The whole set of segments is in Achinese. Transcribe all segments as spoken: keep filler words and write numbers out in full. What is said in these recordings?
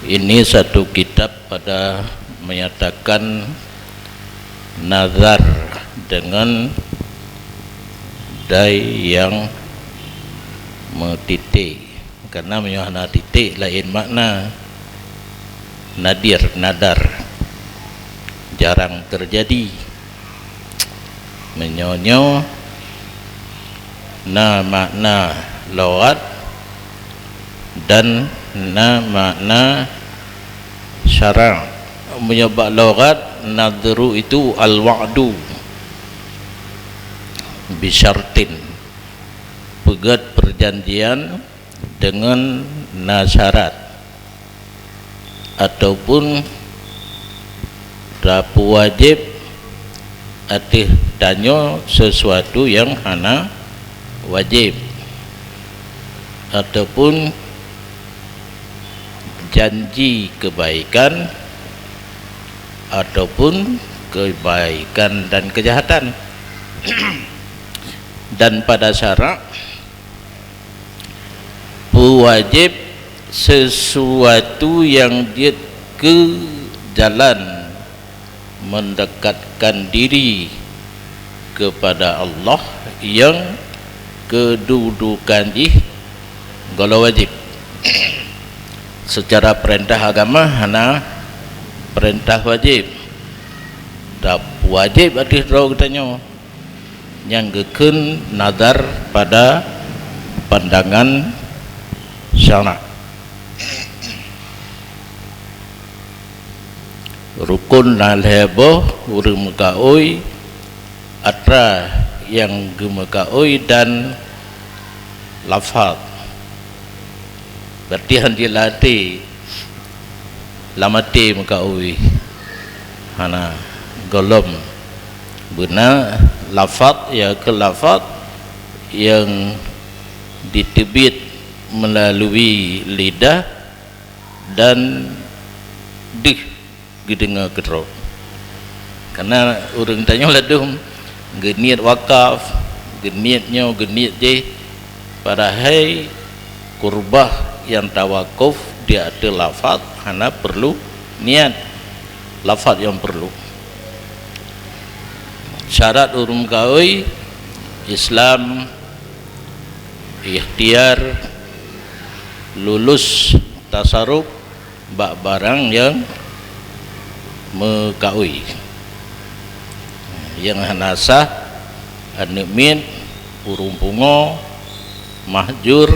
Ini satu kitab pada menyatakan nazar dengan dai yang metitik. Karena meunyoe hana titik laén makna. Nadir, nadar, jarang terjadi. Meunyoe nyoe na makna lughat dan na makna syara'. Meunyoe bak lughat, nadru itu al-wa'du bisyartin, peugét perjanjian dengan na syarat, ataupun tapeuwajéb ateueh tanyoe sesuatu nyang hana wajéb, ataupun janji kebaikan, ataupun kebaikan dan kejahatan. Dan pada syara', peuwajéb sesuatu nyang jeuet keu jalan mendekatkan diri kepada Allah nyang kedudukan jih gohlom wajéb. Secara peurintah agama hana peurintah wajéb, tapi wajéb ateueh droe geutanyoe nyang geukheun nazar pada pandangan syara'. Rukon na lhée boh ureuëng meukaôi, atra nyang geumeukaôi dan lafaz. Berarti han jeuet lam até, lam até meukaôi. Hana, gohlom. Beuna lafaz, ya ke lafaz yang diteubiet melalui lidah dan deuh geudeungoe keudroe. Karena ureuëng tanyoe ladum geuniet wakaf, geuniet nyoe, geuniet jih, padahai kurbah nyang tawakuf di ateueh lafaz hana perlu niat, lafaz nyang perlu. Syarat ureuëng meukaôi, Islam, ikhtiar, lulus tasaruf bak barang nyang meukaôi. Nyang hana sah, aneuëk miet, ureuëng pungo, mahjur,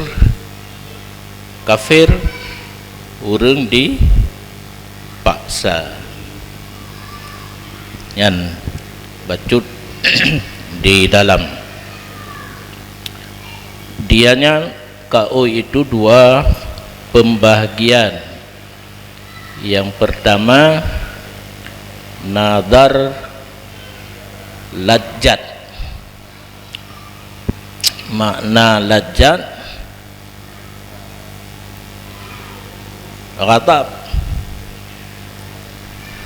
kafir, ureuëng dipaksa. Nyan bacut di dalam. Dianya kaôi itu dua pembahagian. Yang pertama, nazar lajat. Makna lajat, ghadab.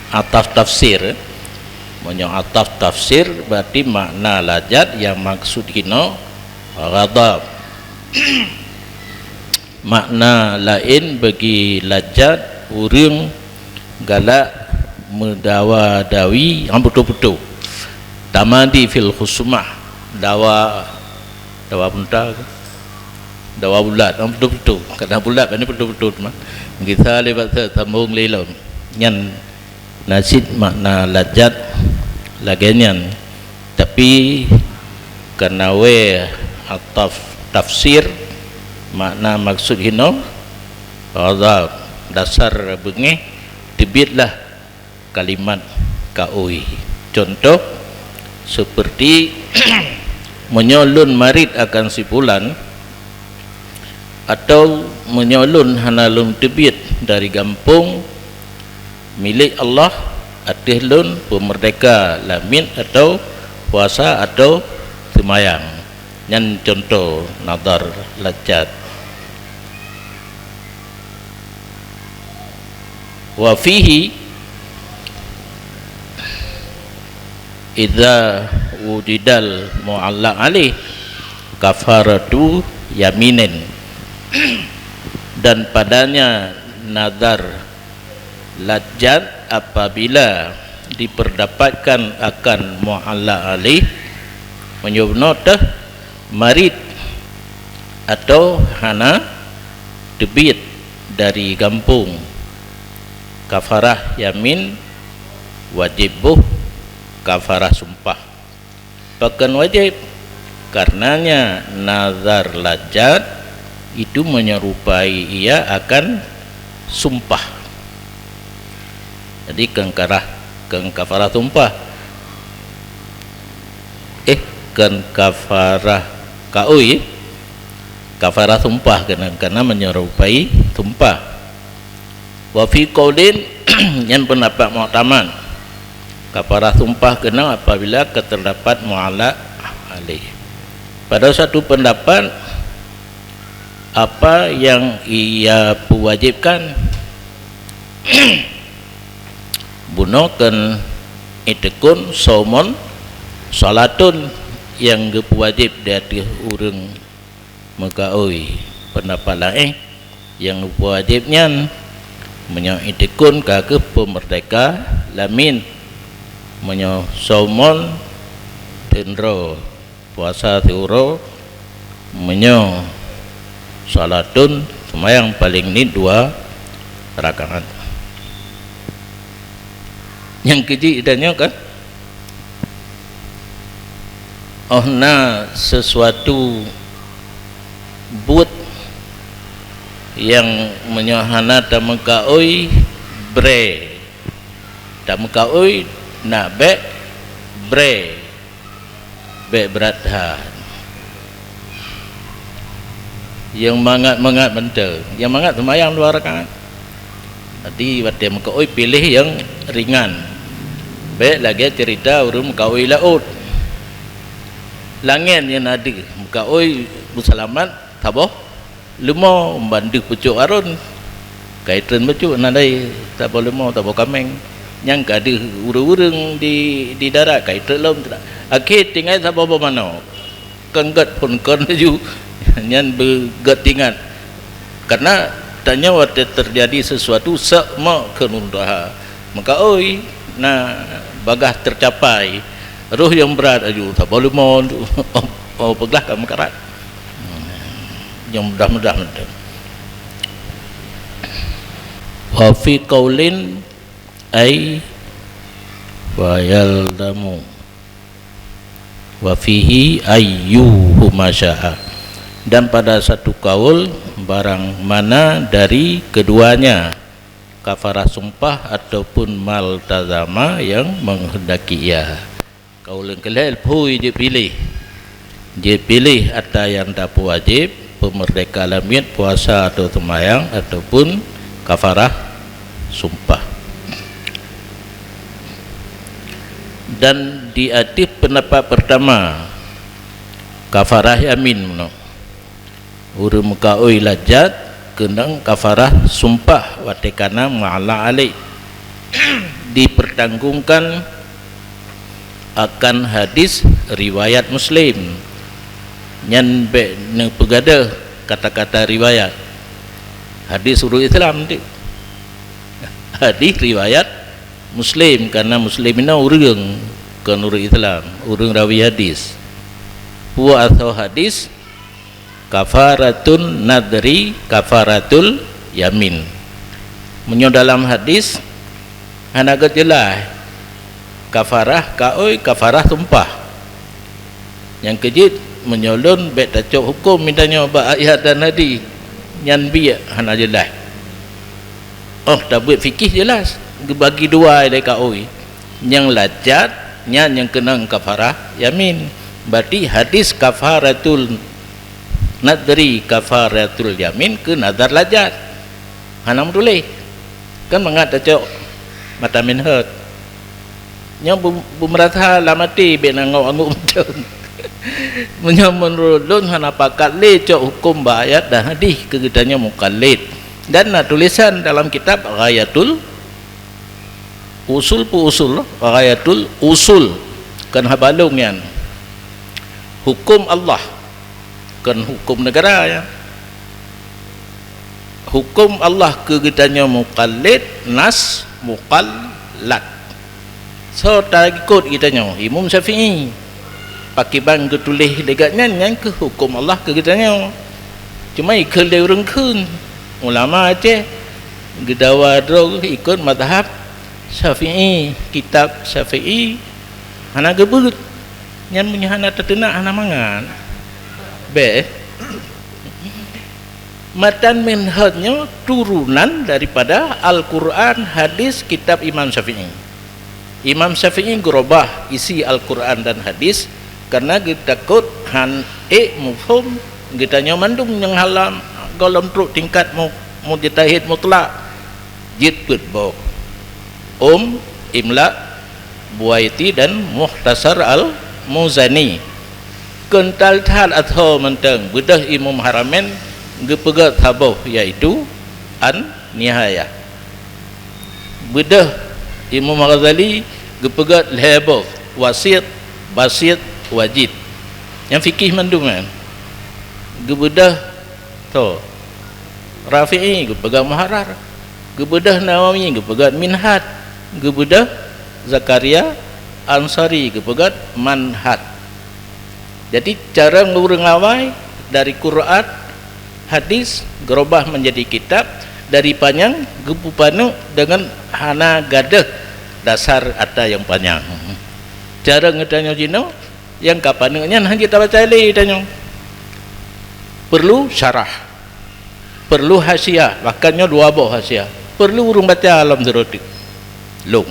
Ataf tafsir. Meunyoe ataf tafsir, berarti makna lajat nyang maksud hino ghadab. Makna laén bagi lajat, ureuëng galak meudawa-dawi nyang beutôi-beutôi. Tamadi fil khusumah, dawa, dawa peunta ke? Dawa bulat nyang beutôi-beutôi. Kadang bulat, kadang beutôi-beutôi teuma. Gisa lé basa sambong lé lom. Nyan na cit makna lajat lagée nyan. Tapi kareuna wée ataf tafsir, makna maksud hino, ghadab, dasar beungéh, teubietlah kalimat kaôi. Contoh, seperti, meunyoe lôn marit akan si pulan, atau meunyoe lôn hana lôn teubiet dari gampông, milék Allah ateueh lôn peumeurdeka lamiet atau puasa atau seumayang. Nyan contoh nazar lajat. Wa fihi idza wujidal mu'allaq alaih kafaratu yaminin. Dan padanya nazar Lajat apabila diperdapatkan akan mu'alla alaih, meunyoe bunoe teuh marit atau hana teubiet dari gampông, kafarah yamin wajéb boh kafarah sumpah. Pakon wajéb? Karenanya nazar lajat itu menyerupai ia akan sumpah. Jadi, kon karah, kon kafarah sumpah. Eh, kon kafarah kaôi, kafarah sumpah keunan, karena menyerupai sumpah. Wa fi qaulin, nyan pendapat mu'tamad. Kafarah sumpah keunan apabila ka teudapat mu'alla alaih. Pada satu pendapat, apa yang ia pewajibkan, bunoe kon itikun, saumon, salatun, nyang geupeuwajéb di ateueh ureuëng meukaôi. Pendapat laén, nyang geupeuwajéb nyan, meunyoe itikun ka kheueh peumeurdéhka lamin, meunyoe saumon teundroe, puasa siuroe, meunyoe salatun, seumayang paleng niet dua rakaat. Nyang keujeuet tanyoe kan, oh na sesuatu buet nyang meunyoe hana tameukaôi, bré. Tameukaôi nak bék, bré. Bék brat that. Nyang mangat-mangat mantong. Nyang mangat seumayang dua rakaat. Jadi, watée meukaôi piléh nyang ringan. Bék lagée ceurita ureuëng meukaôi laôt. Langét nyang na deuh, meukaôi beuseulamat saboh leumo, ban deuh pucôk arôn. Ka itreun bacut, na dai saboh leumo, saboh kaméng. Nyang ka deuh ureuëng-ureuëng di, di darat, ka itreun lom. Akhé tinggai saboh boh manok. Kon gét phon kon laju, nyan beugét ingat. Karena tanyoe watée teujadi sesuatu, sek mok kheun ulôn tuha. Meukaôi, na bagah teucapai. Roh nyang brat laju, saboh leumo, oh, peugah ka meukarat. Nyang mudah-mudah mantong. Wa fi qaulin ay wa yalzamu. Wa fihi ayyuhuma syaa. Dan pada satu kaul, barang mana dari keduanya, kafarah sumpah ataupun maltazama, yang menghendaki ia. Kaul nyang keu lhée phui jeuet piléh. Jeuet piléh ata nyang tapeuwajéb, peumeurdéhka lamiet, puasa atau seumayang, ataupun kafarah sumpah. Dan di ateueh pendapat pertama, kafarah yamin meunoe. Ureuëng meukaôi lajat keunong kafarah sumpah watée kana mu'alla alaih. Dipertanggungkan akan hadis riwayat Muslim. Nyan bék neupeugadôh kata-kata riwayat. Hadis ureuëng Islam tu. Hadis riwayat Muslim, karena Muslim inoe ureuëng, kon ureuëng Islam, ureuëng rawi hadis. Peue asoe hadis, kafaratun nadri kafaratul yamin. Meunyoe dalam hadis hana gét jeulaih, kafarah kaôi, kafarah sumpah. Nyang keujeuet, meunyoe lôn bék tacok huköm mita nyoe bak ayat dan hadis, nyan biek hana jeulaih. Oh, tabeuet fikih jeulaih, geubagi dua lé kaôi. Nyang lajat, nyan nyang keunong kafarah yamin. Berarti hadis kafaratul nadri kafaratul yamin keu nazar lajat. Hana meutuléh. Kan mangat tacok mata minhot. Nyoe bu-, beumeurasa lam até bék na anggôk-anggôk mantong. Meunyoe meunurot lôn hana pakat lé cok huköm bak ayat dan hadis keu geutanyoe mukallid. Dan na tulésan dalam kitab Ghayatul Usul, pu usul, Ghayatul Usul. Kon haba lôn nyan. Huköm Allah, kon huköm neugara nyan. Huköm Allah keu geutanyoe mukallid nas Muqallad. Soe taikot geutanyoe? Imam Syafi'i. Pakriban geutuléh lé gobnyan, nyan keuh huköm Allah keu geutanyoe. Cuma ikheun lé ureuëng kheun. Ulama Aceh geudawa droe ikot mazhab Syafi'i, kitab Syafi'i hana geubeuet. Nyan meunyoe hana tateunak, hana mangat. Beh. Matan Minhaj nyoe turunan daripada Al-Quran, hadis, kitab Imam Syafi'i. Imam Syafi'i geurobah isi Al-Quran dan hadis karena geutakot han ék muphom geutanyoe mandum nyang halam gohlom trok tingkat mu-, mujtahid mutlak. Jeuet peuet boh. Um, Imla, Buwaiti dan Mukhtasar Al-Muzani. Keuntal that athoe mantong beudôh Imam Haramain geupeugét saboh, yaitu An-Nihayah. Beudôh Imam Ghazali geupeugét lhée boh, Wasit, Basit, Wajid. Nyang fikih mandum nyan. Geubeudôh Tho, Rafi'i geupeugah Muharrar, geubeudôh Nawawi geupeugah Minhaj, geubeudôh Zakaria Ansari geupeugah Manhaj. Jadi, cara ureuëng awai dari Quran, hadis, geurobah menjadi kitab, dari panyang geupeupaneuk deungon hana gadôh dasar ata nyang panyang. Cara geutanyoe jinoe, nyang ka paneuk nyan hana jeuet tabaca lé tanyoe. Perlu syarah, perlu hasiah, bahkan nyoe dua boh hasiah. Perlu ureuëng baca lom sidroe teuk. Lom.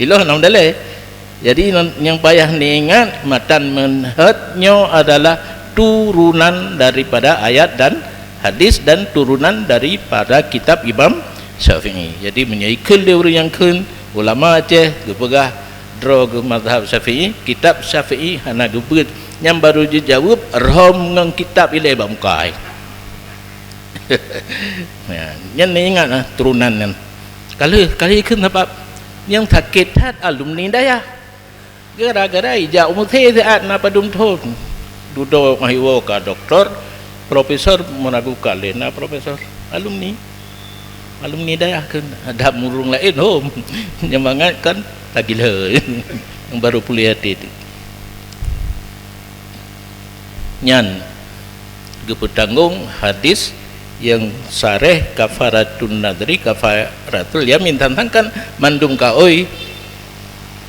Ilôn lom dalé. Jadi, nyang payah niingat, matan Minhaj nyoe adalah turunan daripada ayat dan hadis dan turunan daripada kitab Imam Syafi'i. Jadi, meunyoe ikheun lé ureuëng nyang kheun, ulama Aceh geupeugah droe geuh mazhab Syafi'i, kitab Syafi'i hana geubeuet. Nyang barô jijaweueb, rhom ngon kitab ilée bak muka ai. Nyan, nyan ingat lah turunan nyan. Kalau, kalau ikheun sabab nyang sakét that alumni dayah. Gara-gara ijak u Meusé siat na padum thon. Dudoe meuhiwoe ka doktor, profesor meuragukan lé na profesor. Alumni. Alumni dayah kheun. Ada ureuëng laén hom. Nyemangat kan tagila. Nyang barô puléh até teuk. Nyan geupeutanggong hadis nyang sareh kafaratun nadri, kafaratul yamin, tantang kan mandum kaôi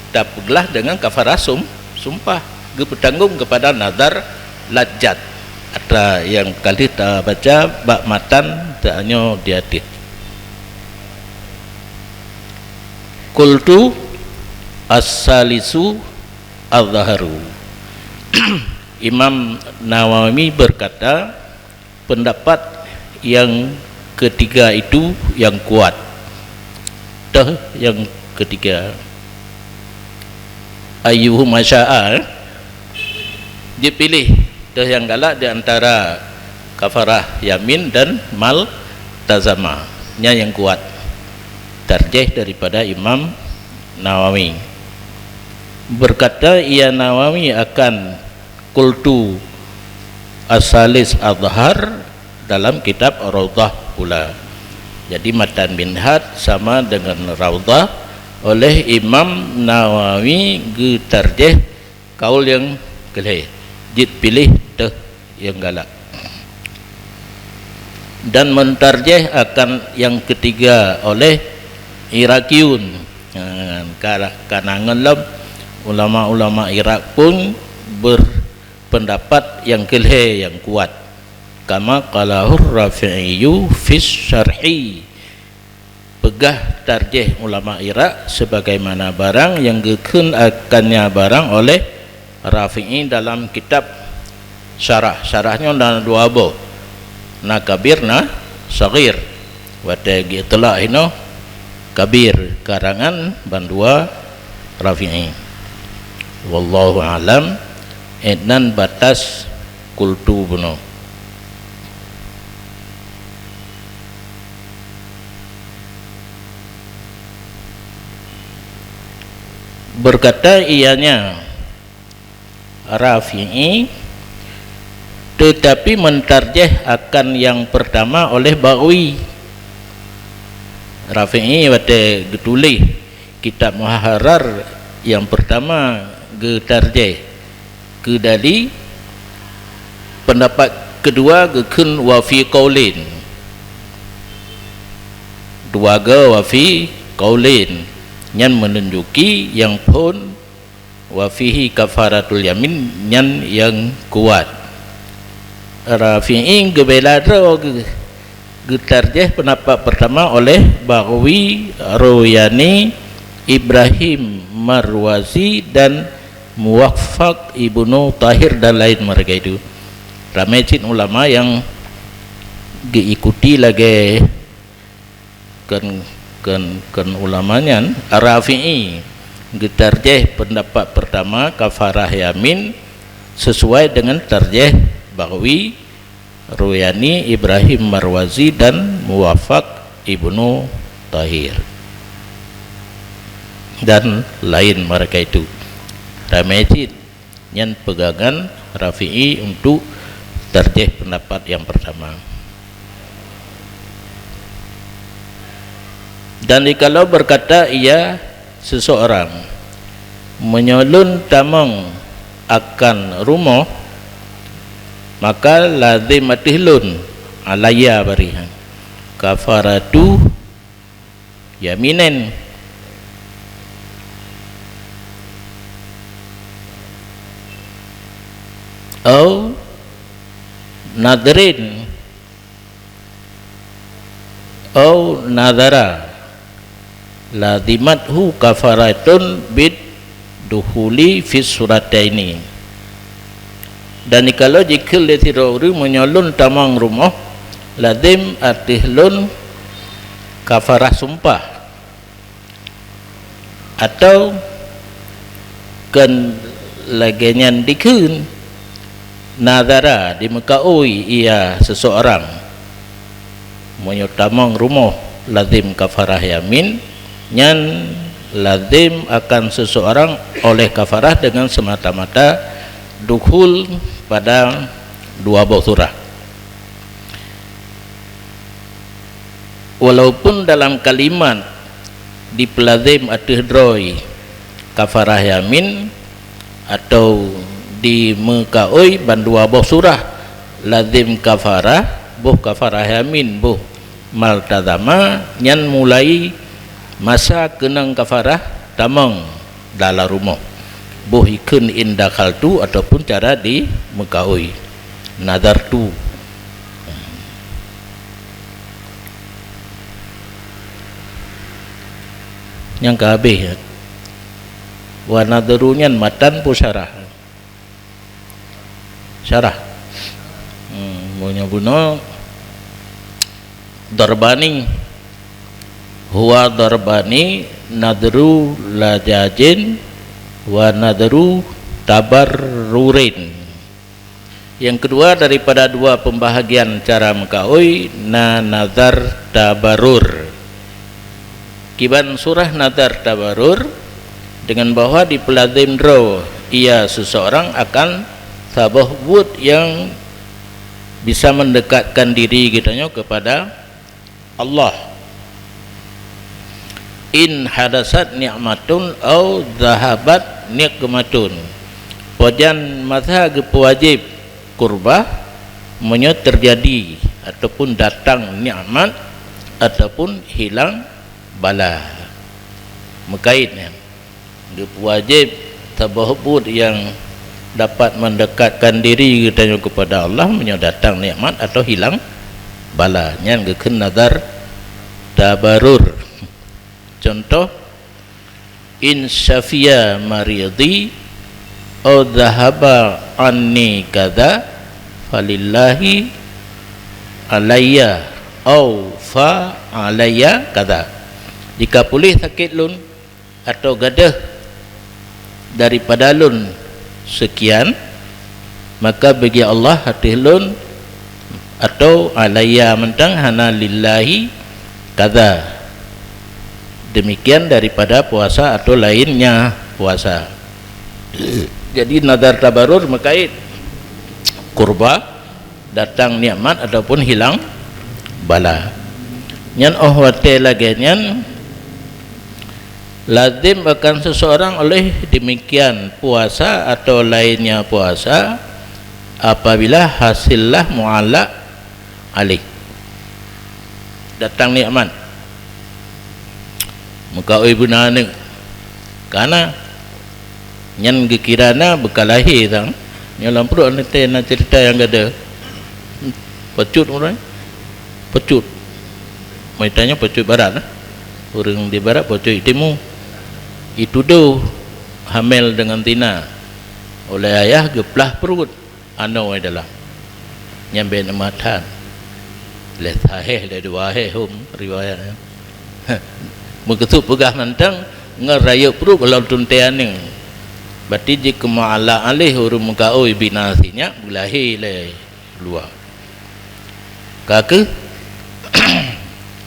tapeuglah deungon kafarah sum-, sumpah, geupeutanggong keupada nazar lajat. Atra nyang ka lheueh tabaca bak matan tanyoe di ateueh. Qultu as-salisu azharu. Imam Nawawi berkata, pendapat yang ketiga itu yang kuat. Teuh yang ketiga. Ayyuhuma sya'a, dipiléh teuh nyang galak di antara kafarah yamin dan maltazama. Nyan nyang kuat. Tarjih daripada Imam Nawawi. Berkata ia Nawawi akan qultu as-salis azhar dalam kitab Raudhah pula. Jadi, matan Minhaj sama dengan Raudhah, oleh Imam Nawawi geutarjih kaul nyang keu lhée, jeuet piléh teuh nyang galak. Dan mentarjih akan yang ketiga oleh Iraqiyun. Ha, ka-, kana ngon lom ulama-ulama Iraq pun berpendapat yang keu lhée yang kuat. Kama qalahur Rafi'iyyu fis syarhi. Peugah tarjih ulama Iraq sebagaimana barang yang geukheun akannya barang oleh Rafi'i dalam kitab syarah. Syarah nyoe na dua boh. Na kabir, na saghir. Watée geuteulak hinoe kabir karangan bandua Rafi'i. Wallahu a'lam. Inan batas qultu bunoe. Berkata ianya, Rafi'i, tetapi mentarjih akan yang pertama oleh Baghawi. Rafi'i watée geutuléh kitab Muharrar nyang peurtama geutarjéh keu dali, peundapat keudua geukheun wa fi qaulin. Dua go wa fi qaulin, nyan meununjuki nyang phon wa fihi kafaratul yamin, nyan nyang kuat. Rafi'i geubela droe geu-, geutarjéh peundapat peurtama oleh Baghawi, Ruyani, Ibrahim Marwazi dan Muwaffaq Ibnu Tahir dan lain mereka itu. Ramé cit ulama nyang geuikuti lagée kon, kon, kon ulama nyan. Rafi'i geutarjéh peundapat peurtama kafarah yamin sesuai dengan tarjéh Baghawi, Ruyani, Ibrahim Marwazi dan Muwaffaq Ibnu Tahir dan lain mereka itu. Ramé cit nyan peugangan Rafi'i untuk tarjéh peundapat nyang peurtama. Dan jikalau berkata ia seseorang, "Meunyoe lôn tamong akan rumoh, maka lazim ateueh lôn, alayya bari, kafaratu yaminin, au nadrin, au nadara, lazimathu kafaratun bid dukhuli fis surataini." Dan jikalau jikheun lé sidroe ureuëng, "Meunyoe lôn tamong rumoh, lazim ateueh lôn kafarah sumpah." Atau kon lagée nyan dikheun, nadara, dimeukaôi ia seseorang. Meunyoe tamong rumoh lazim kafarah yamin, nyan lazim akan seseorang oleh kafarah dengan semata-mata dukhul pada dua boh surah. Walaupun dalam kalimat dipeulazim ateueh droe kafarah yamin atau dimeukaôi bandua boh surah lazim kafarah, boh kafarah yamin, boh maltazama, nyan mulai masa keunong kafarah tamong dalam rumoh. Boh ikheun in dakhaltu ataupun cara dimeukaôi, nazartu. Nyang ka habéh. Wa nadharu nyan matan peue syarah? Syarah. Hmm, meunyoe bunoe darbani. Huwa darbani nadharu lajajin wa nadharu tabarrurin. Yang kedua daripada dua pembahagian cara meukaôi na nazar tabarur. Kiban surah nazar tabarur, dengan bahwa dipeulazim droe ia seseorang akan saboh buet yang bisa mendekatkan diri geutanyoe kepada Allah. In hadasat nikmatun au zahabat nikmatun. Pajan masa geupeuwajéb kurbah meunyoe teujadi ataupun datang nikmat ataupun hilang bala. Meukait nyan. Geupeuwajéb saboh buet nyang dapat mendekatkan diri geutanyoe kepada Allah meunyoe datang nikmat atau hilang bala. Nyan geukheun nazar tabarur. Contoh, in syafiya maridhi au dhahaba anni kadza falillahi alayya au fa alayya kadza. Jika puléh sakét lôn, atau gadôh daripada lôn seukian, maka bagi Allah ateueh lôn, atau alayya mantong hana lillahi kadza. Demikian daripada puasa atau lainnya puasa. Jadi nazar tabarur meukait kurba, datang nikmat ataupun hilang bala. Nyan óh watée lagée nyan, lazim akan seseorang oleh demikian puasa atau lainnya puasa apabila hasillah muallaq alaih, datang nikmat, meukaôi beuna aneuk, kana nyan geukira na beukalahé sang. Nyoe lam pruet aneuk teuh na ceurita nyang gadôh. Pecut ureuëng, pecut. Meutanyoe pecut barat, nah. Ureuëng di barat pecut timu. Itudôh hamil deungon tina. Oleh ayah geuplah pruet anoe dalam. Nyan bék neumatan. Lé sahih, lé dua hé hom riwayat nyan. Meukeusut peugah mantong ngon rayeuk pruet lom teuntée aneuk. Berarti jih keu muallaq alaih ureuëng meukaôi bina sinyak beulahé lé luwa. Ka kheueh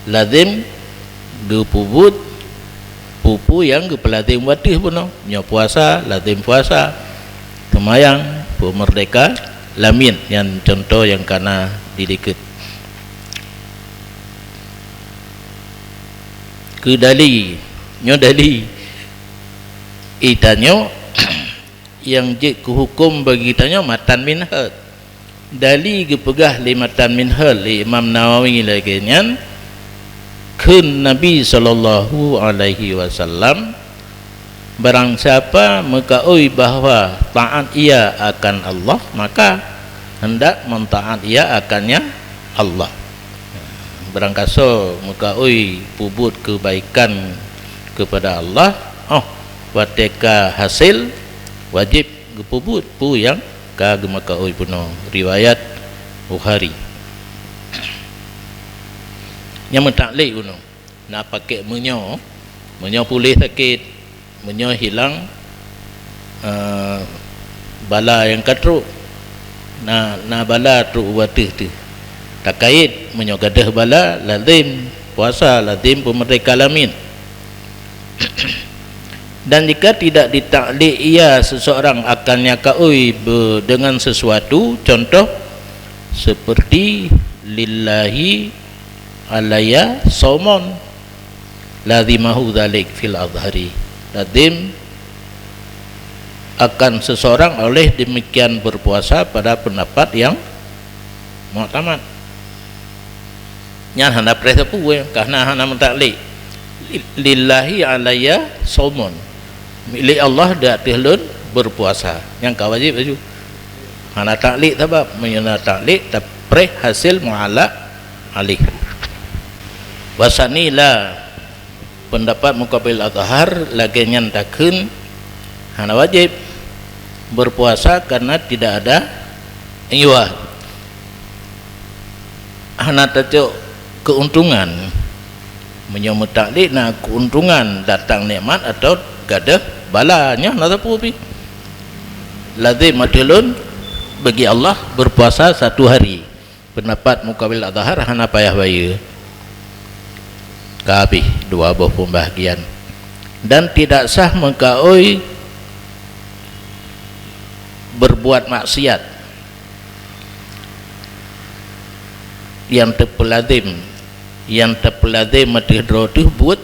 lazim geupeubuet peue-peue nyang geupeulazim wateuh bunoe. Nyoe puasa, lazim puasa. Seumayang, peumeurdeka lamiet, nyan cuntoh nyang kana di likot. Keu dali, nyoe dali. Itanyoe nyang jeuet keu huköm bagi tanyoe matan minhaj. Dali geupeugah lé matan minhaj lé Imam Nawawi lagée nyan, kheun Nabi sallallahu alaihi wasallam, barang siapa meukaôi bahwa taat ia akan Allah, maka hendak mentaat ia akannya Allah. Barangkasoe meukaôi peubuet keubaikan keupada Allah, óh watée ka hasé, wajéb geupeubuet peue nyang ka geumeukaôi bunoe. Riwayat Bukhari. Nyang meutaklik bunoe, na pakék meunyoe, meunyoe puléh sakét, meunyoe hilang, eh, bala nyang ka trok, na, na bala trok u ateueh teuh. Takayét, meunyoe gadôh bala, lazim puasa, lazim peumeurdeka lamiet. Dan jika tidak ditaklik ia seseorang akan nyang kaôi be-, dengan sesuatu, contoh seperti lillahi alayya saumun, lazimahu dzalik fil azhari. Lazim akan seseorang oleh demikian berpuasa pada pendapat yang muktamad. Nyan hana preh sapeue, eh, karena hana meutaklik. Li-, lillahi alayya saumun. Milék Allah di ateueh lôn berpuasa. Nyang ka wajéb laju. Hana taklik sabab, meunyoe na taklik, tapreh hasé muallaq alaih. Wasani la, pendapat muqabil azhar lagée nyan takheun hana wajéb berpuasa karena tidak ada iwah. Hana tacok keuntungan. Meunyoe meutaklik na keuntungan datang nikmat atau gadôh bala, nyoe hana sapeue pih. Lazim ateueh lôn bagi Allah berpuasa satu hari. Pendapat muqabil azhar hana payah bayeue. Ka habéh dua boh pembahagian. Dan tidak sah meukaôi berbuat maksiat nyang teupeulazim, nyang teupeulazim ateueh droe teuh buet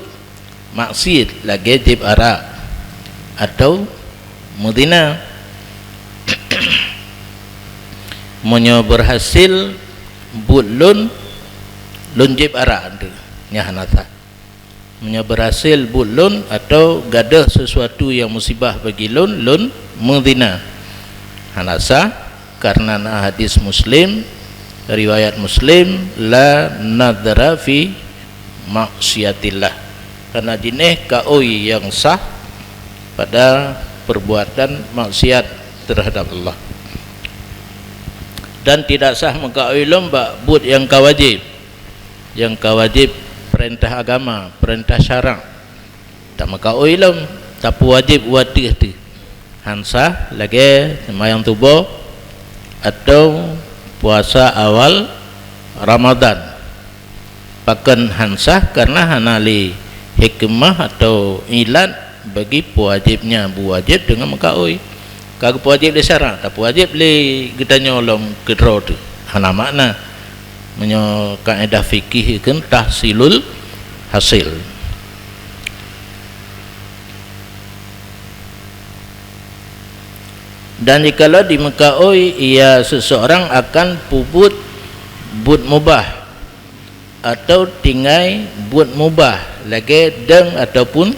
maksiat lagée jieb arak atau meuzina. Meunyoe beurhasil buet lôn, lôn jieb arak teuh, nyan hana sah. Meunyoe beurhasil buet lôn atau gadôh sesuatu nyang musibah bagi lôn, lôn meuzina, hana sah. Karena na hadis Muslim, riwayat Muslim, "La nadhra fi maksiatillah." Karena jinéh kaôi nyang sah pada perbuatan maksiat terhadap Allah. Dan tidak sah meukaôi lom bak buet nyang ka wajéb. Nyang ka wajéb peurintah agama, peurintah syarak. Tameukaôi lom, tapeuwajéb u ateueh teuh. Hán sah lagée seumayang suboh atau puasa awal Ramadan. Pakon hán sah? Karena hana lé hikmah atau ilat bagi peuwajéb nyan, beuwajéb deungon meukaôi. Ka geupeuwajéb lé syarak, tapeuwajéb lé geutanyoe lom keudroe teuh. Hana makna. Meunyoe kaedah fikih kheun tahsilul hasil. Dan jikalau dimeukaôi ia seseorang akan peubuet buet mubah atau tinggai buet mubah lagée deueng ataupun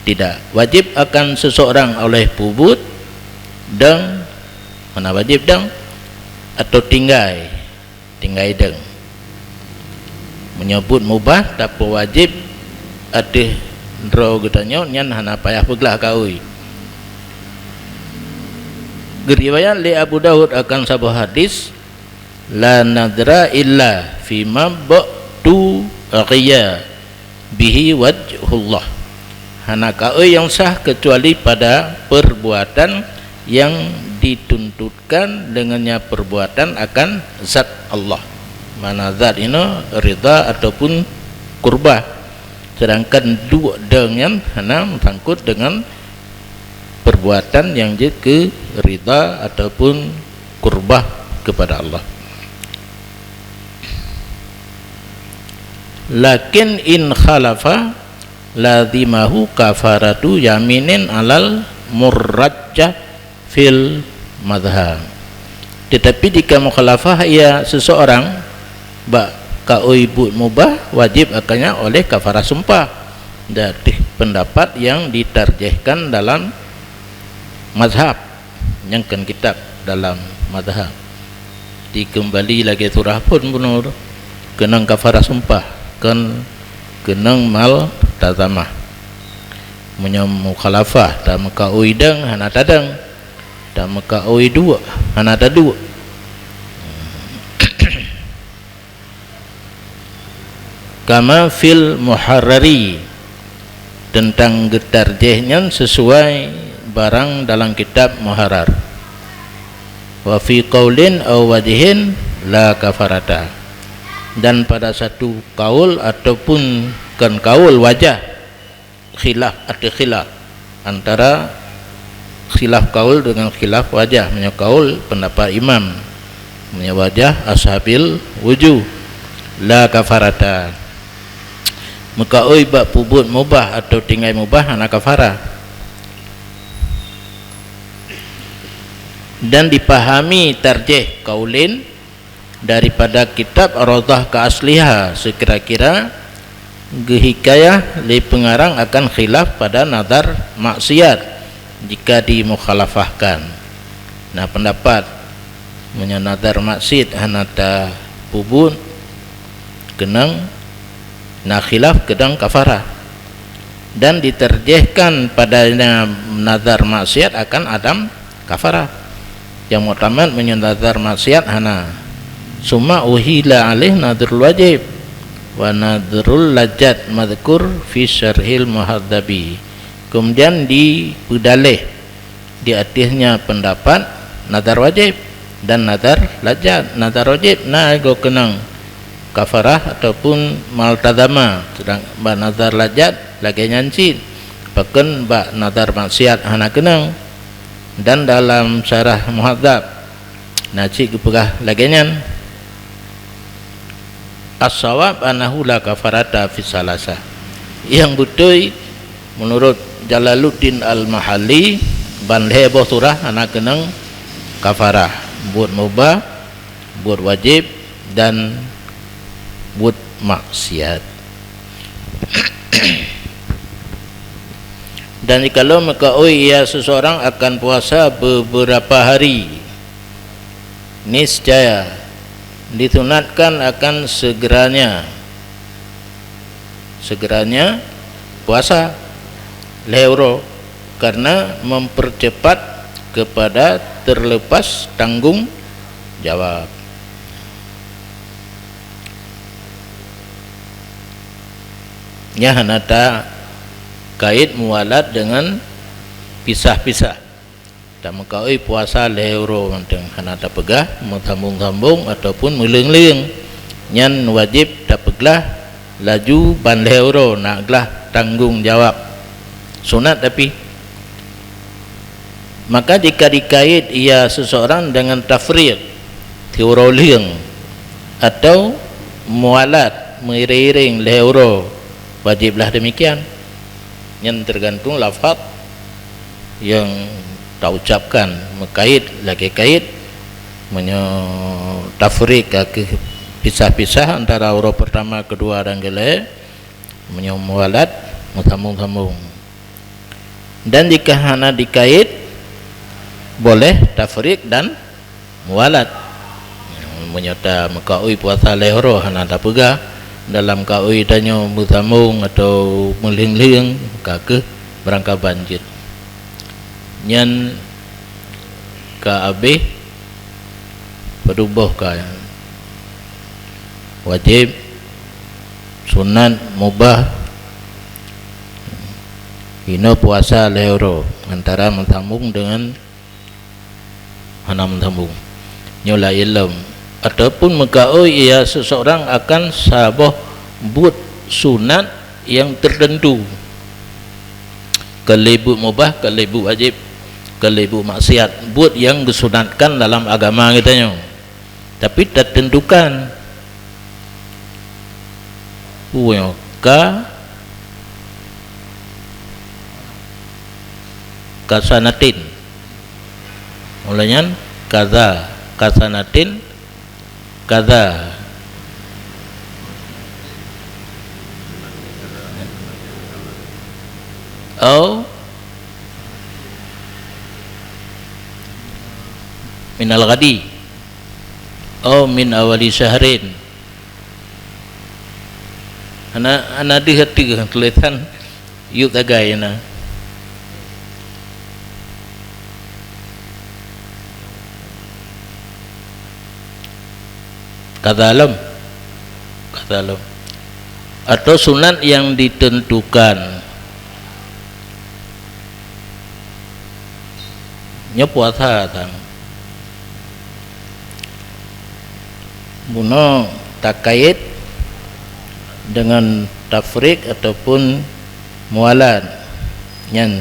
tidak. Wajib akan seseorang oleh peubuet deueng, mana wajib deueng, atau tinggai, tinggai deueng. Meunyoe buet mubah tapeuwajib ateueh droe geutanyoe, nyan hana payah peuglah kaôi. Geuriwayat lé Abu Daud akan saboh hadis, "La nadra illa fima ba'tu ghiya bihi wajhullah." Hana kaôi nyang sah kecuali pada perbuatan yang dituntutkan dengannya perbuatan akan zat Allah. Mana zat inoe ridha ataupun kurbah. Sedangkan duek deueng nyan hana meusangkot dengan perbuatan yang jeuet keu ridha ataupun kurbah kepada Allah. Lakin in khalafa lazimahu kafaratu yaminin alal murajjah fil madhab. Tetapi jika mukhalafah ia seseorang bak kaôi buet mubah, wajib akannya oleh kafarah sumpah. Di ateueh pendapat yang ditarjihkan dalam mazhab, nyang kon kitab dalam mazhab. Dikeumbali lagée surah phon bunoe, keunong kafarah sumpah, kon keunong maltazamah. Meunyoe mukhalafah, tameukaôi deueng hana tadeueng, tameukaôi duek hana taduek. Kama fil muharrari, teuntang geutarjih nyan sisuai barang dalam kitab Muharrar. Wa fi qaulin aw wajhin la kafarata, dan pada satu kaul ataupun kon kaul wajah, khilaf ateueh khilaf antara khilaf kaul dengan khilaf wajah. Meunyoe kaul pendapat imam, meunyoe wajah ashabil wujuh, la kafarata. Meukaôi bak peubuet mubah atau tinggai mubah hana kafarah. Dan dipahami tarjih kaulin daripada kitab Raudhah ka asliha, sekira-kira geuhikayah lé peungarang akan khilaf pada nazar maksiat jika dimukhalafahkan. Na pendapat, meunyoe nazar maksiat hana tapeubuet, keunong na khilaf keunong kafarah, dan ditarjihkan padanya nazar maksiat akan adam kafarah. Nyang muktamad meunyoe nazar maksiat hana. Summa uhila alaih nadrul wajib wa nadrul lajat madhkur fi syarhil muhadzabi. Kemudian dipeudaleh di ateuehnya pendapat nazar wajib dan nazar lajat. Nazar wajib na goe keunong kafarah ataupun maltazama, sedang bak nazar lajat lagée nyan cit, pakon bak nazar maksiat hana keunong. Dan dalam syarah Muhadzab na cit geupeugah lagée nyan, "As-shawab annahu la kafarata fi salasah." Nyang beutôi, menurut Jalaluddin Al-Mahalli, ban lhée boh surah hana keunong kafarah, buet mubah, buet wajib, dan buet maksiat. Dan jikalau meukaôi ia seseorang akan puasa beberapa hari, niscaya disunatkan akan segeranya, segeranya puasa lhée uroe, karena mempercepat kepada terlepas tanggung jawab. Nyan hana takait muwalat dengan pisah-pisah. Tameukaôi puasa lhée uroe mantong hana tapeugah meusambong-sambong ataupun meuleueng-leueng. Nyan wajéb tapeuglah laju ban lhée uroe nak glah tanggong jawab. Sunat tapi. Maka jika dikait ia seseorang dengan tafriq, siuroe leueng, atau muwalat, meuiréng-iréng lhée uroe, wajéb lah demikian. Nyan teugantung lafaz nyang taucapkan, meukait lagée kait. Meunyoe tafriq ka keuh pisah-pisah antara uroe peurtama, keudua dan keulhée, meunyoe muwalat, meusambong-sambong. Dan jika hana dikait, boleh tafriq dan muwalat. Meunyoe tameukaôi puasa lhée uroe hana tapeugah, dalam kaôi tanyoe meusambong atau meulieng-lieng, ka keuh beurangkaban jeuet. Nyan ka abéh, padub boh ka wajéb, sunat, mubah, inoe puasa lhée uroe, antara meusambong deungon hana meusambong. Nyoe laén lom. Ataupun meukaôi ia seseorang akan saboh buet sunat nyang teuteuntu. Kon lé buet mubah, kon lé buet wajéb, kon lé buet maksiat, buet nyang geusunatkan dalam agama geutanyoe. Tapi tatentukan, peue nyoe, ka, kasanatin. Mula nyan, kaza, kasanatin, kaza. Au minal ghadi, au min awali syahrin. Hana, hana deuh ateueh tulésan. Yub tagai na. Kaza lom. Kaza lom. Atau sunat nyang ditentukan. Nyoe puasa tan. Bunoe takait deungon tafriq ataupun muwalat. Nyan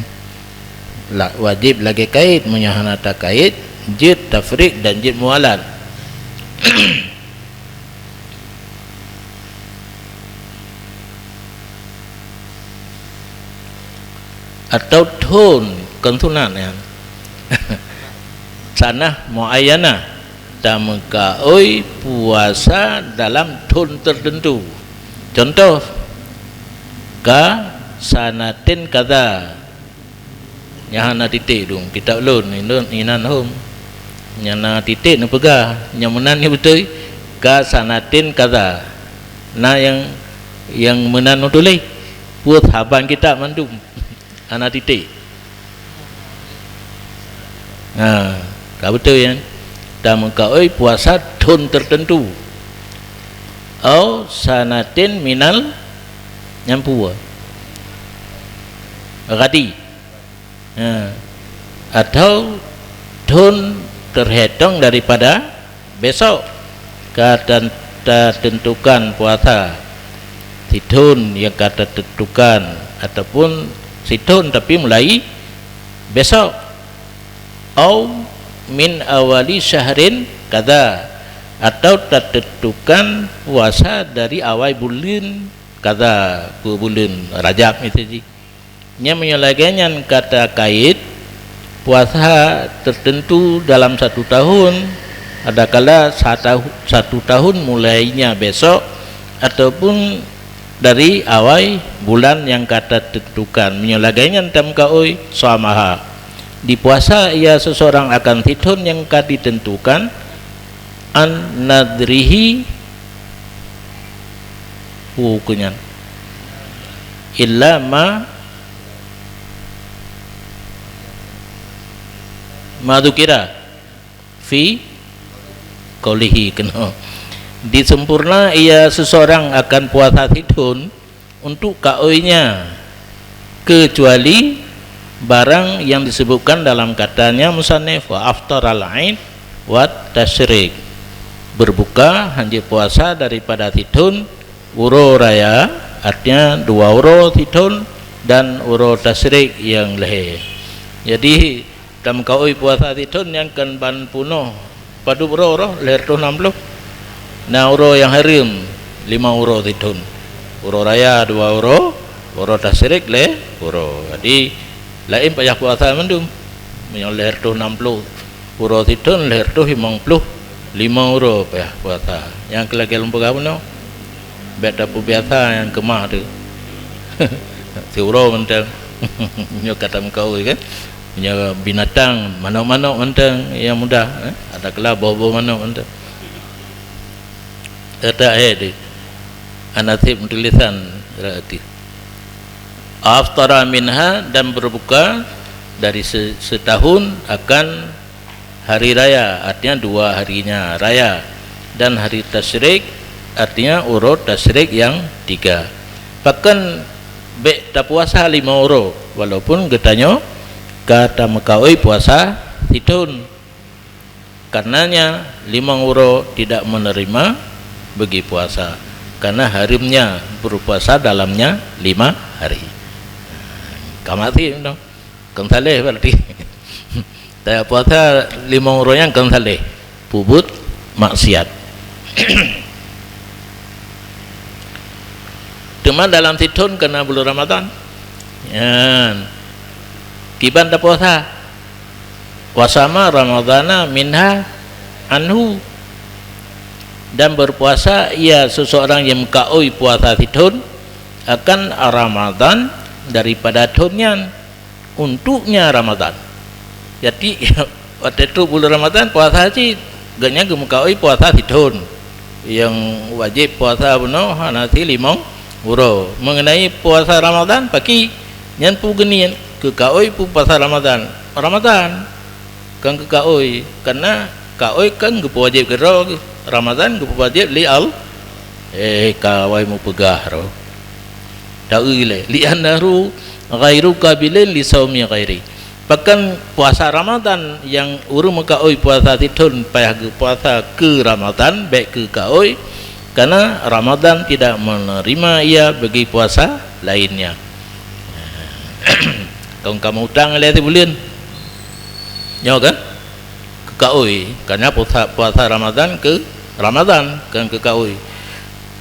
la-, wajéb lagée kait, meunyoe hana takait, jeuet tafriq dan jeuet muwalat. Atau thon, kon sunat nyan. Sanah muayyanah, tameukaôi puasa dalam thon teuteuntu. Contoh, ka sanatin kaza. Nyang hana titék dong, kitab lôn, inan hom. Nyang na titék neupeugah, nyang meunan nyoe beutôi, ka sanatin kaza. Na nyang, nyang meunan neutuléh, peue saban kitab mandum. Hana titék. Ha, ka beutôi nyan. Tameukaôi puasa thon teuteuntu. Au sanatin minal, nyan peue? Ghadi. Ha. Atau thon teuhitong daripada besok. Ka tan-, tatentukan puasa sithon nyang ka tatentukan, ataupun sithon tapi mulai besok. Au min awali syahrin kaza, atau tatentukan puasa dari awai buleuen kaza, peue buleuen Rajab miseue jih. Nyan meunyoe lagée nyan ka takait puasa teuteuntu dalam satu tahun, adakala satahu-, satu tahun mulainya besok ataupun dari awai bulan nyang ka tatentukan. Meunyoe lagée nyan tameukaôi, shamaha. Dipuasa ia seseorang akan sithon nyang ka ditentukan, an nadrihi, peue keuh nyan, illa ma, ma dzukira fi qaulihi keunoe. Disempurna ia seseorang akan puasa sithon untuk kaoinya, kecuali barang yang disebutkan dalam katanya musannif, "Wa aftaral aid wa tasyrik." Berbuka, hanjeuet puasa daripada sithon uroe raya, artinya dua uroe sithon dan uroe tasyrik nyang lhée. Jadi, tameukaôi puasa sithon nyang kon ban peunoh padub uroe, lhée reutôh nam ploh. Na uroe nyang hareuem, limong uroe sithon. Uroe raya dua uroe, uroe tasyrik lhèe uroe. Jadi, laén payah puasa mandum. Meunyoe lhèe reutôh nam ploh uroe sithon, lhèe reutôh limong ploh limong uroe payah puasa. Nyang keu lagèe lôn peugah bunoe, bèk tapeubiasa nyang keumah tu. Siuroe mantong. Nyoe ka tameukaôi kan. Nyoe binatang, manok-manok mantong nyang mudah, eh. Ada kala boh-boh manok mantong. Letak hai di. Hana sép tulisan berarti. Aftara minha, dan berbuka dari se-, setahun akan hari raya, artinya dua harinya raya, dan hari tasyrik, artinya uroe tasyrik yang tiga. Pakon bèk tapuasa limong uroe, walaupun geutanyoe ka tameukaôi puasa sithon. Karenanya, limong uroe tidak menerima bagi puasa, karena hareuemnya berpuasa dalamnya lima hari. Ka maté tu. Kon saleh berarti. Tapuasa limong uroe nyan kon saleh. Peubuet maksiat. Teuma dalam sithon keunan buleuen Ramadhan. Nyan. Kiban tapuasa. Wasama Ramadhana minha anhu. Dan berpuasa ia seseorang yang meukaôi puasa sithon akan Ramadhan daripada thon nyan. Untuknya Ramadhan. Jadi, watèe trok buleuen Ramadhan, puasa cit. Gobnyan geumeukaôi puasa sithon. Nyang wajéb puasa bunoe hana si limong uroe. Mengenai puasa Ramadhan, pakri nyan peue geuniet, keukaôi peue puasa Ramadhan. Ramadhan. Kon keukaôi, karena kaôi kan geupeuwajéb keudroe, Ramadhan geupeuwajéb lé Al-, eh, ka awai meupeugah roh. Taeu lé, "Li'annahu ghairu qabilin li saumi ghairi." Pakon puasa Ramadhan nyang ureueng meukaôi puasa sithon payah geupuasa keu Ramadhan, bèk keukaôi, karena Ramadhan tidak menerima ia bagi puasa lainnya. Kon kamoe utang lé sibuleuen. Nyoe kan? Keukaôi, karena puasa, puasa Ramadhan keu Ramadhan, kon keukaôi.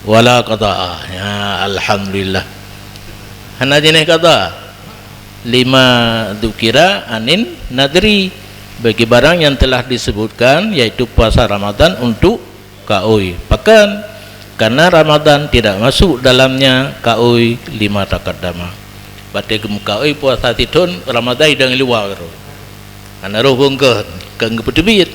Wala qada'a. Ya, alhamdulillah. Hana jeunèh qada. Lima dzukira anin nadri. Bagi barang yang telah disebutkan, yaitu puasa Ramadhan untuk kaôi. Pakon? Karena Ramadhan tidak masuk dalamnya kaôi lima taqaddama. Watèe geumeukaôi puasa sithon, Ramadhan idong luwa keudroe. Hana roh bungkon, kon geupeuteubiet.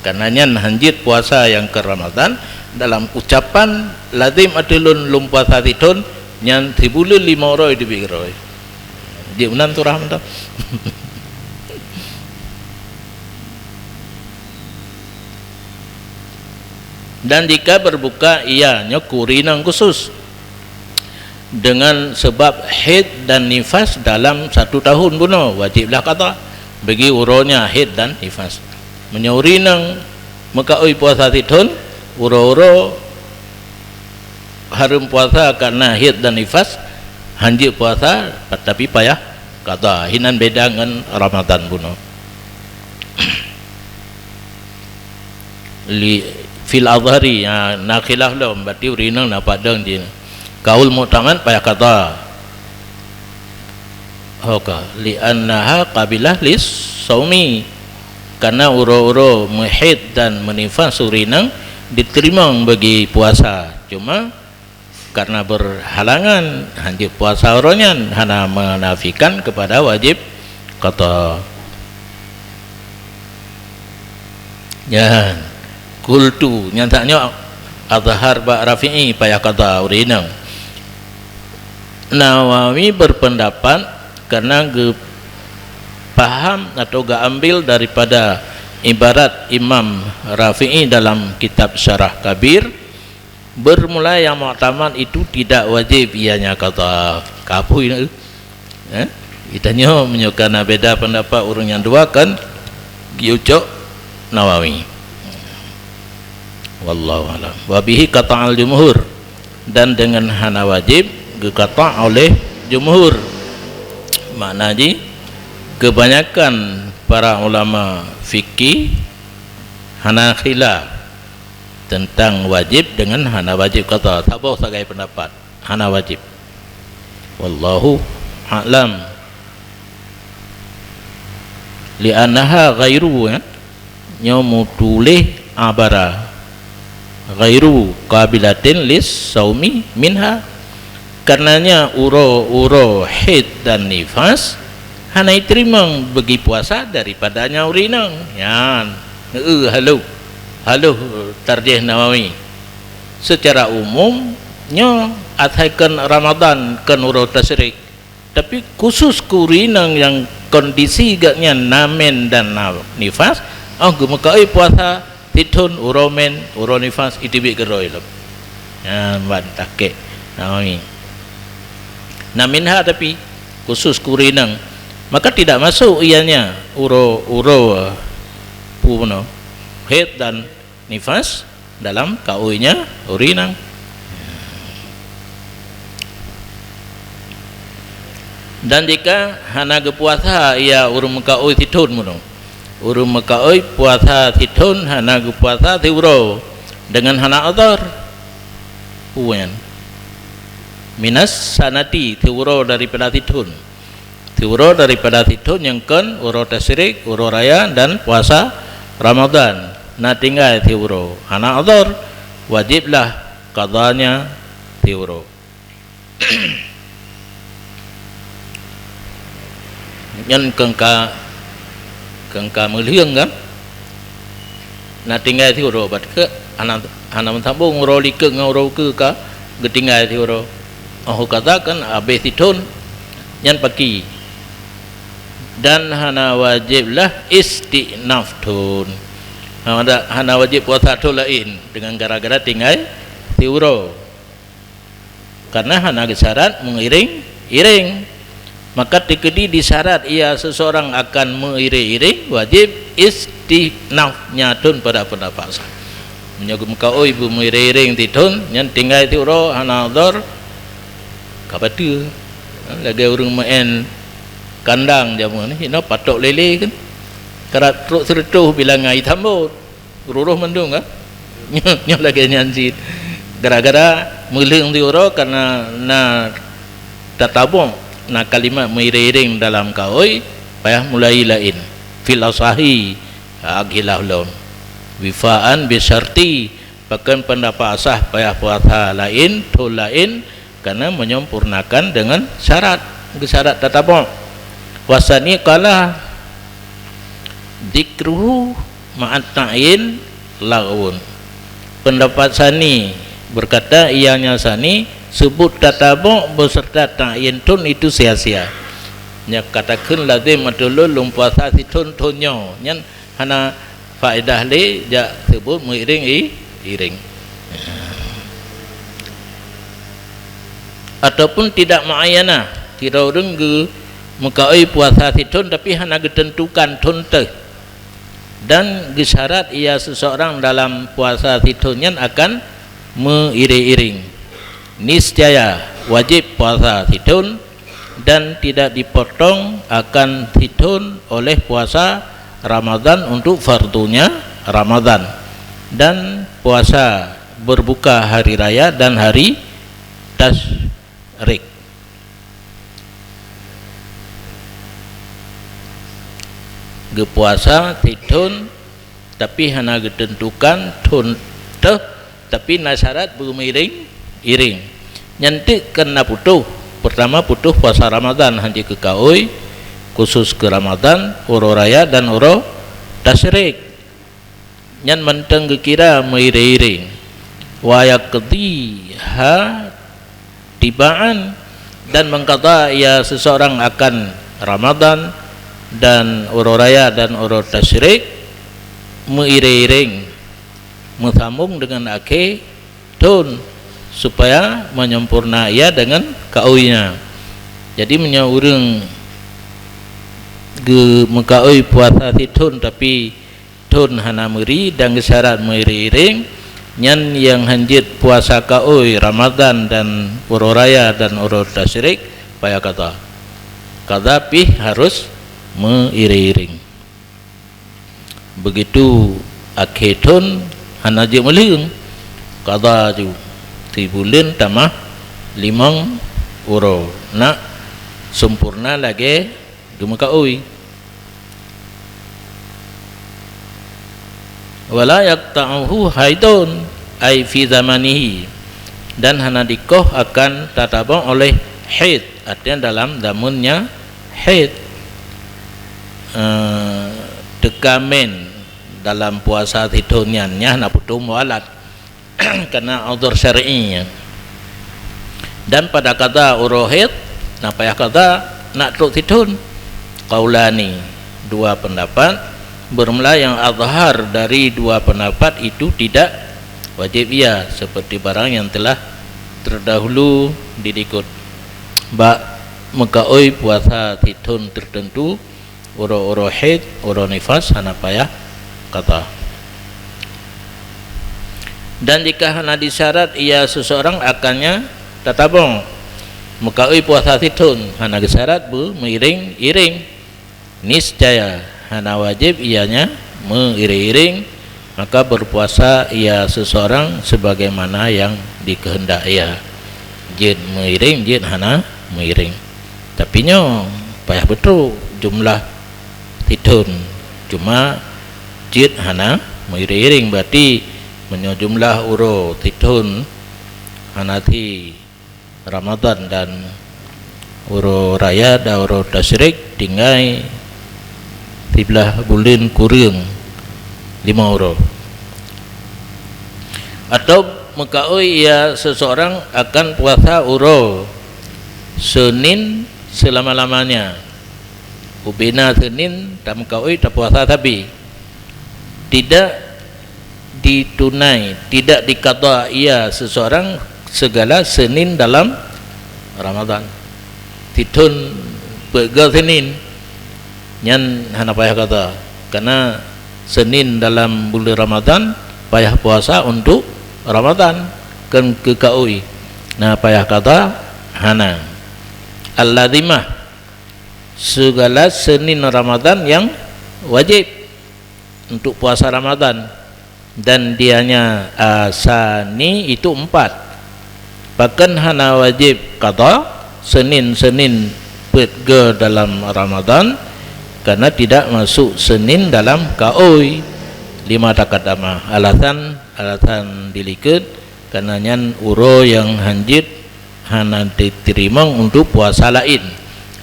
Karena nyan hanjeuet puasa nyang keu Ramadhan, dalam ucapan lazim ateueh lôn, lôn puasa sithon, nyan sibuleuen limong uroe teubiet keudroe. Jeuet meunan surah mantong. Dan jika berbuka ia, nyoe keu ureueng inong khusus, dengan sebab haid dan nifas dalam satu tahun bunoe, wajéb lah qada bagi uroe nyan haid dan nifas. Meunyoe ureueng inong meukaôi puasa sithon, uroe-uroe hareuem puasa karena haid dan nifas, hanjeuet puasa, tapi payah qada. Hinan beda ngon Ramadhan bunoe. Li, fil azhari, ha, na khilaf lom, berarti ureueng inong na padang jih. Kaul muktamad payah qada. Ho ka, li'annaha qabilah lis saumi. Karena uroe-uroe meuhaid dan meunifas ureueng inong diteurimong bagi puasa. Cuma karena berhalangan, hanjeuet puasa uroe nyan, hana menafikan kepada wajib qada. Nyan, qultu, nyan that nyoe azhar bak Rafi'i payah qada ureueng inong. Nawawi berpendapat karena geupaham atau geuambil daripada ibarat Imam Rafi'i dalam kitab Syarah Kabir, bermula yang muktamad itu tidak wajib ianya qada. Ka apui na, eh? Geutanyoe meunyoe kana beda pendapat ureueng nyang dua kan geucok Nawawi. Wallahu a'lam. Wa bihi qata'al jumhur, dan dengan hana wajib geuqata' oleh jumhur. Makna jih, kebanyakan para ulama fikih hana khilaf teuntang wajéb deungon hana wajéb qadha. Saboh sagai peundapat, hana wajéb. Wallahu a'lam. Li'annaha ghairu, ya. Nyoe meutuléh abara. Ghairu qabilatin lis saumi minha. Karenanya uroe-uroe haid dan nifas hana jiteurimong bagi puasa daripadanya ureueng inong. Nyan, eu, haloh. Haloh tarjih Nawawi. Secara umum, nyoe asai kon Ramadan, kon uroe tasyrik. Tapi khusus keu ureueng inong nyang kondisi gobnyan na mens dan na nifas, oh, geumeukaôi puasa sithon uroe mens, uroe nifas, iteubiet keudroe lom. Nyan ban takek Nawawi. Na minha, tapi khusus keu ureueng inong, maka tidak masuk ianya uroe-uroe, pu-, bunoe, haid dan nifas dalam kaoinya ureueng inong. Dan jika hana geupuasa ia ureueng meukaôi sithon bunoe, ureueng meukaôi puasa sithon hana geupuasa siuroe deungon hana udhur, puan, minas sanati, siuroe daripada sithon. Siuroe daripada sithon nyang kon uroe tasyrik, uroe raya, dan puasa Ramadan. Na tinggai siuroe, hana udhur, wajiblah qadhanya siuroe. Nyan kon ka, kon ka meulheueng kan? Na tinggai siuroe, bah keu hana, hana meusambong uroe likot ngon uroe ukeue ka geutinggai siuroe. Oh, kata kan habéh sithon, nyan paki. Dan hana wajéb lah istinaf thon. Hana, hana wajéb puasa thon laén deungon gara-gara tinggai siuroe. Karena hana geusyarat meuiréng-iréng. Maka teukeudi disyarat ia seseorang akan meuiréng-iréng, wajéb istinafnya thon pada pendapat sah. Meunyoe geumeukaôi beumeuiréng-iréng sithon, nyan tinggai siuroe hana udhur, ka bateue. Lagée ureueng meu'en kandang jameun nyoe, patok lélé kan. Karab trok sireutôh bilangan jitambot. Rurôh mandum kan? Nyoe lagée nyan cit. Gara-gara meulheueng siuroe karena na tatabok, na kalimat meuiréng-iréng dalam kaôi, payah mulai laén. Fil asahi, ha, khilaf lom. Wifaan bisyarti, pakon pendapat sah payah puasa laén, thon laén, karena menyempurnakan dengan syarat, geusyarat tatabok. Wasani qala dzikruhu ma'at ta'yin laghwun. Pendapat sani berkata, ianya sani, sebut tatabok beserta ta'yin thon itu sia-sia. Nyan katakheun lazem atau lôn, lôn puasa sithon thon nyoe. Nyan hana faedah lé jak sebut meuiréng i-, iréng. Ataupun tidak muayyanah, sidroe ureueng geumeukaôi puasa sithon tapi hana geuteuntukan thon teuh. Dan geusyarat ia seseorang dalam puasa sithon nyan akan meuiréng-iréng. Niscaya wajéb puasa sithon dan tidak dipotong akan sithon oleh puasa Ramadan untuk fardunya Ramadan dan puasa berbuka hari raya dan hari tasyrik. Geupuasa sithon tapi hana geuteuntukan thon teuh, tapi na syarat beumeuiréng-iréng. Nyan teuk kan na putôh. Pertama putôh puasa Ramadan hana jeuet keu kaôi, khusus keu Ramadan, uroe raya dan uroe tasyrik. Nyan mantong geukira meuiréng-iréng. Wa yaqdiha tibaan, dan mengqadha ia seseorang akan Ramadan dan uroe raya dan uroe tasyrik meuiréng-iréng, meusambong deungon akhé thon, supaya menyempurna ia deungon kaoinya. Jadi meunyoe ureueng geumeukaôi puasa sithon tapi thon hana meuri dan geusyarat meuiréng-iréng, nyan nyang hana jeuet puasa kaôi Ramadan dan uroe raya dan uroe tasyrik, payah qadha. Qadha pih harus meuiréng-iréng. Begitu akhé thon Hana jeuet meuleueng, qadha ju. Sibuleuen tamah limong uroe, nak sempurna lagée geumeukaôi. Wala yaqta'uhu haidun, ai fi zamanihi, dan hana dikoh akan tatabong oleh haid, artinya dalam zamannya haid. Eh, teuka mén dalam puasa sithon nyan, nyan hana putôh mualat. Karena uzur syar'i. Dan pada qadha uroe haid, na payah qadha nak trok sithon. Qaulani, dua pendapat, bermula yang azhar dari dua pendapat itu tidak wajib ia, seperti barang yang telah terdahulu diikut. Bak meukaôi puasa sithon tertentu, uroe-uroe haid, uroe nifas hana payah qadha. Dan jika hana disyarat ia seseorang akannya tatabong, meukaôi puasa sithon hana disyarat beumeuiring-iring, niscaya hana wajib ianya meuiring-iring, maka berpuasa ia seseorang sebagaimana yang dikehendak ia. Jeuet meuiring, jeuet hana meuiring. Tapi nyoe payah beutôi jumlah sithon, cuma jeuet hana meuiring-iring. Berarti meunyoe jumlah uroe sithon hana thi Ramadhan dan uroe raya dan uroe tasyrik tinggai siblaih buleuen kureueng lima uroe. Atau meukaôi ia seseorang akan puasa uroe Senin selama-lamanya. Ubena Senin tameukaôi tapuasa sabe. Tidak ditunai, tidak dikada ia seseorang segala Senin dalam Ramadhan. Sithon peuet go Senin, nyan hana payah kada. Karena Senin dalam bulan Ramadhan payah puasa untuk Ramadhan, kon keu kaôi. Na payah kada? Hana. Al-lazimah, segala Senin Ramadhan yang wajib untuk puasa Ramadhan, dan dianya asani itu empat. Pakon hana wajib qada Senin-Senin peuet go dalam Ramadhan, karena tidak masuk Senin dalam kaôi. Lima taqaddama, alasan, alasan dilikot, karena nyan uroe nyang hanjeuet hana diterimong untuk puasa laén,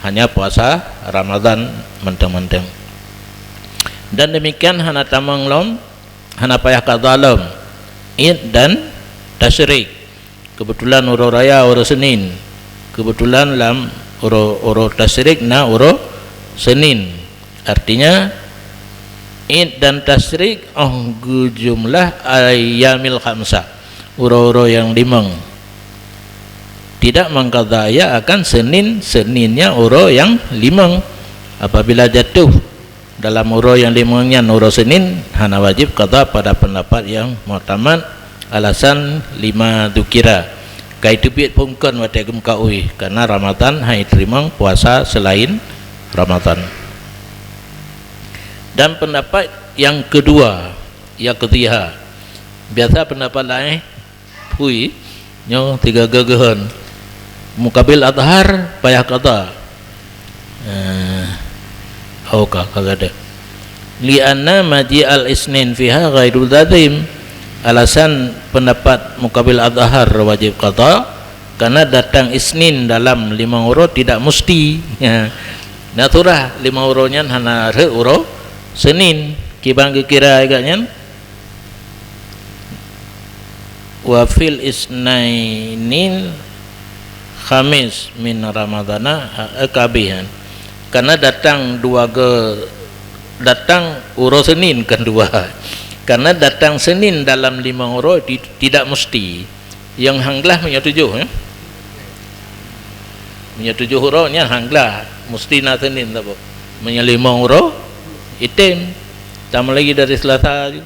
hanya puasa Ramadhan mantong-mantong. Dan demikian hana tamong lom, hana payah qada lom, Id dan Tasyrik. Kebetulan uroe raya uroe Senin, kebetulan lam uroe, uroe Tasyrik na uroe Senin. Artinya, Id dan Tasyrik óh geujumlah ayyamil khamsah, uroe-uroe nyang limong. Tidak mengqada ia akan Senin, Seninnya uroe nyang limong. Apabila jatuh dalam uroe nyang limong nyan uroe Senin, hana wajib qada pada pendapat nyang muktamad, alasan lima dzukira. Ka iteubiet phon kon watée geumeukaôi, karena Ramadhan hana iteurimong puasa selain Ramadhan. Dan pendapat yang kedua, yaqdhiha. Biasa pendapat laén phui, nyoe tiga geuh-geuhon. Mukabil adhar payah qada. Eh, oh, ka, ka gadeh. Li anna maji al-isnin fiha ghairu lazim. Alasan pendapat mukabil adhar wajib qada, karena datang Isnin dalam limong uroe tidak mesti. Ya. Naturah limong uroe nyan hana rhot uroe Senin. Kiban geukira agak nyan, wa fil isnainil khamis min ramadhana, ha, eh, kabihan. Karena datang dua ge-, datang uroe Senin kan dua. Karena datang Senin dalam lima uroe ti-, tidak mesti. Yang hanglah meunyoe tujoh, ya. Meunyoe tujoh uroe nyan hanglah mesti na Senin saboh. Meunyoe lima uroe item. Tambah lagi dari Selasa ju.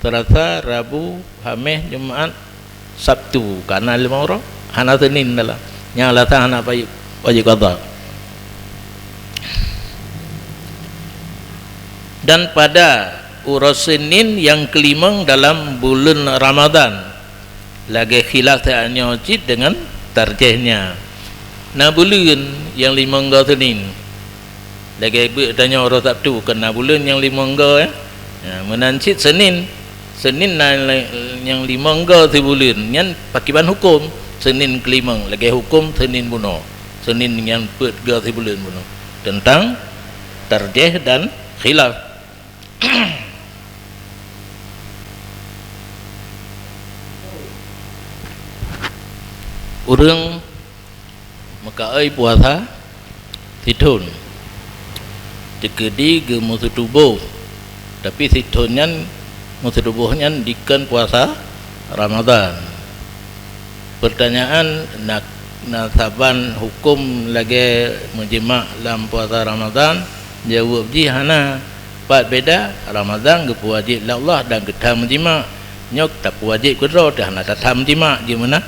Selasa, Rabu, Hamis, Jumat, Sabtu, kana lima uroe, hana Senin dalam. Nyang alasan hana wajib, wajib qada. Dan pada Uroe Senin nyang keulimong dalam buleuen Ramadhan. Lagée khilaf tanyoe cit deungon tarjéhnya. Na buleuen nyang limong go Senin. Lagée beuet tanyoe uroe Sabtu kon na buleuen nyang limong go, eh. Ya, meunan cit Senin. Senin na le-, nyang limong go sibuleuen. Nyan pakiban huköm Senin keulimong, lagée huköm Senin bunoe. Senin nyang peuet go sibuleuen bunoe. Teuntang tarjéh dan khilaf. Ureuëng meukaôi puasa sithon, teukeudi geumeuseutuboh, tapi sithon nyan meuseutuboh nyan dikon puasa Ramadhan. Peurtanyaan, na, na saban huköm lagée meujimak lam puasa Ramadhan? Jaweueb jih hana. Pat beda, Ramadhan geupeuwajéb lé Allah dan geutham meujimak. Nyoe tapeuwajéb keudroe teuh hana tatham meujimak, jeuet meunan?